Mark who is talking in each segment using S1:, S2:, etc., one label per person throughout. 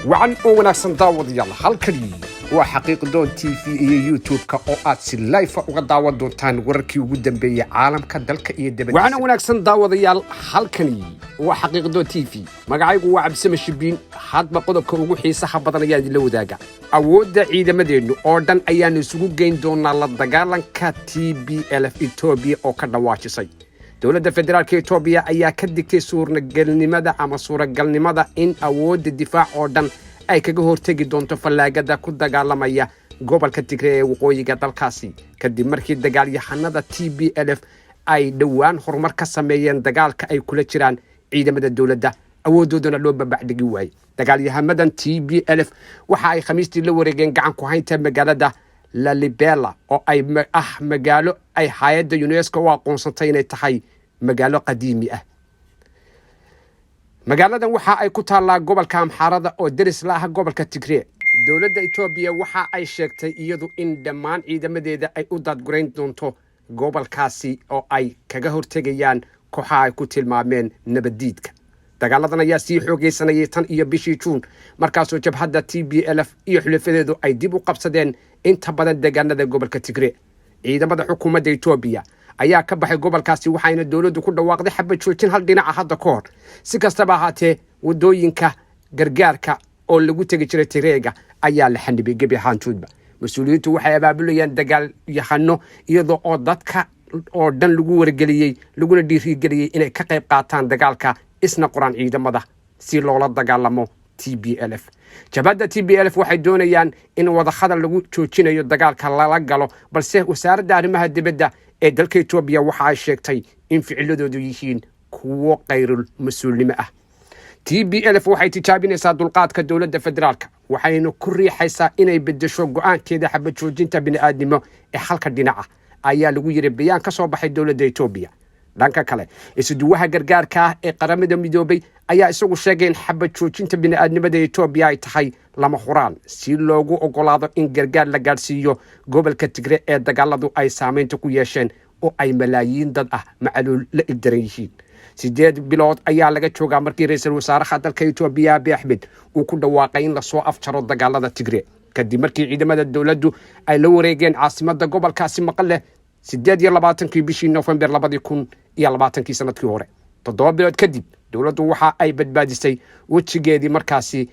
S1: Wacan oo wanaagsan, daawadayaal. Halkani waa Xaqiiqdoon TV iyo YouTube-ka oo aad si live uga daawan doontaan wararkii ugu dambeeyey caalamka, dalka iyo dibaddiisa. Wacan oo wanaagsan, daawadayaal. Halkani waa Xaqiiqdoon TV. Magacaygu waa Cabdisame Shibiin. Hadba qodobka ugu xiisaha badan ayaa idinla wadaaga. Awoodda ciidamadeennu oo dhan ayaanu isugu geyn doonaa la dagaalanka TPLF, Etoobiya oo ka dhawaajisay. Dowladda federaalka Etoobiya ayaa ka digtay suurnagelnimada ama suuragalnimada in awoodda difaac oo dhan ay kaga hortegi doonto fallaagada ku dagaalamaya gobolka Tigre ee waqooyiga dalkaasi, kadib markii dagaalyahanada TPLF ay dhowaan horumar ka sameeyeen dagaalka ay kula jiraan ciidamada dowladda, awooddoodana loo babacdhigi waayey. Dagaalyahamadan TPLF waxa ay Khamiistii la wareegeen gacan ku haynta magaalada Lalibela, oo ay ah magaalo ay hay'adda UNESCO u aqoonsantay inay tahay magaalo qadiimi ah. Magaaladan waxa ay ku taallaa gobolka Amxaarada oo deris la ah gobolka Tigree. Dowladda Etoobiya waxa ay sheegtay iyadu in dhammaan ciidamadeeda ay u daadgurayn doonto gobolkaasi oo ay kaga hortegayaan kooxaha ay ku tilmaameen nabaddiidka. Dagaaladan ayaa sii xoogaysanayay tan iyo bishii Juun, markaasoo jabhadda TPLF iyo xulafadeedu ay dib u qabsadeen inta badan deegaanada gobolka Tigree. Ciidamada xukuumadda Etoobiya ayaa ka baxay gobolkaasi, waxayna dowladdu ku dhawaaqday xabad joojin hal dhinaca hadda ka hor. Si kastaba ahaatee, wadooyinka gargaarka oo lagu tegi jiray Tigreega ayaa la xanibay gebi ahaantoodba. Mas-uuliyiintu waxay abaabulayaan dagaalyahano, iyadoo oo dadka oo dhan lagu wargeliyey laguna dhiirigeliyey inay ka qayb qaataan dagaalka, isna qoraan ciidamada si loola dagaalamo TPLF. Jabhadda TPLF waxay doonayaan in wadahadal lagu joojinayo dagaalka lala galo, balse wasaaradda arrimaha dibadda ee dalka Etoobiya waxa ay sheegtay in ficiladoodu yihiin kuwo qayrul mas-uulnimo ah. TPLF waxay tijaabinaysaa dulqaadka dowladda federaalka, waxayna ku riixaysaa inay bedesho go'aankeeda xabad joojinta bini'aadnimo ee halka dhinaca, ayaa lagu yiri bayaan ka soo baxay dowladda Etoobiya. Dhanka kale, isuduwaha gargaarka ah ee Qaramada Midoobay ayaa isagu sheegay in xabad joojinta bini'aadnimada Etoobiya ay tahay lama huraan si loogu ogolaado in gargaar la gaadhsiiyo gobolka Tigre ee dagaaladu ay saameynta ku yeesheen oo ay malaayiin dad ah macaluul la ildaran yihiin. 8 bilood ayaa laga joogaa markii ra-iisul wasaaraha dalka Etoobiya, Abiy Axmed, uu ku dhawaaqay in lasoo afjaro dagaalada Tigre, kadib markii ciidamada dowladdu ay la wareegeen caasimada gobolkaasi, Maqale, 28-kii bishii Nofembar 2020-kii, sanadkii hore. 7 bilood kadib, dowladdu waxa ay badbaadisay wejigeedii markaasi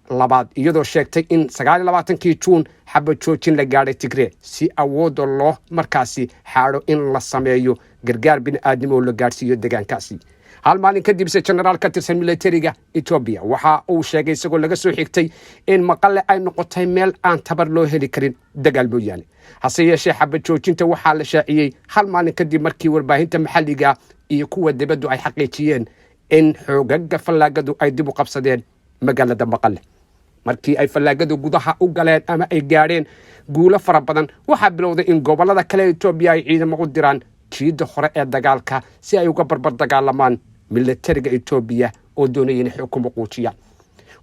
S1: labaad, iyadoo sheegtay in 29-kii Juun xabad joojin la gaadhay Tigree, si awoodda loo markaasi xaadho in la sameeyo gargaar bini'aadnimo oo la gaadhsiiyo deegaankaasi. Hal maalin kadibse, jenaraal ka tirsan militariga Etoobiya waxa uu sheegay, isagoo laga soo xigtay, in Maqale ay noqotay meel aan tabar loo heli karin dagaal mooyaane. Hase yeeshee, xabad joojinta waxaa la shaaciyey hal maalin kadib markii warbaahinta maxalliga iyo kuwa dibaddu ay xaqiijiyeen in xoogaga fallaagadu ay dib u qabsadeen magaalada Maqale. Markii ay fallaagadu gudaha u galeen ama ay gaadheen guulo fara badan, waxaa bilowday in gobollada kale Etoobiya ay ciidamo u diraan jiidda hore ee dagaalka, si ay uga barbar dagaalamaan militariga Etoobiya oo doonaya inay xukumo quujiyaan.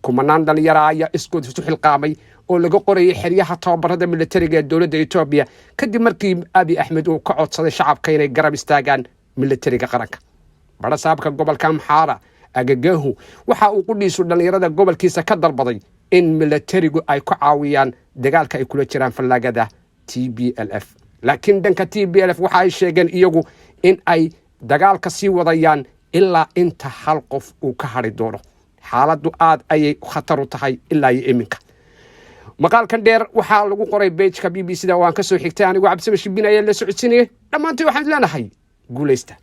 S1: Kumanaan dhalinyara ayaa iskood isu xilqaamay oo laga qorayay xeryaha tababarada militariga ee dowladda Etoobiya, kadib markii Abiy Axmed uu ka codsaday shacabka inay garab istaagaan militariga qaranka. Barasaabka gobolka Amxaara, Agagahu, waxa uu qudhiisu dhallinyarada gobolkiisa ka dalbaday in militarigu ay ku caawiyaan dagaalka ay kula jiraan fallaagada TPLF. Laakiin dhanka TPLF waxa ay sheegeen iyagu in ay dagaalka sii wadayaan ilaa inta hal qof uu ka hadhi doono. Xaaladdu aad ayay khatar u tahay ilaa iyo iminka. Maqaalkan dheer waxaa lagu qoray page-ka BBC da oo aan ka soo xigtay. Anigu Cabdisame Shibin ayaa la socodsiinayay. Dhammaantii waxaan leenahay guulaysta.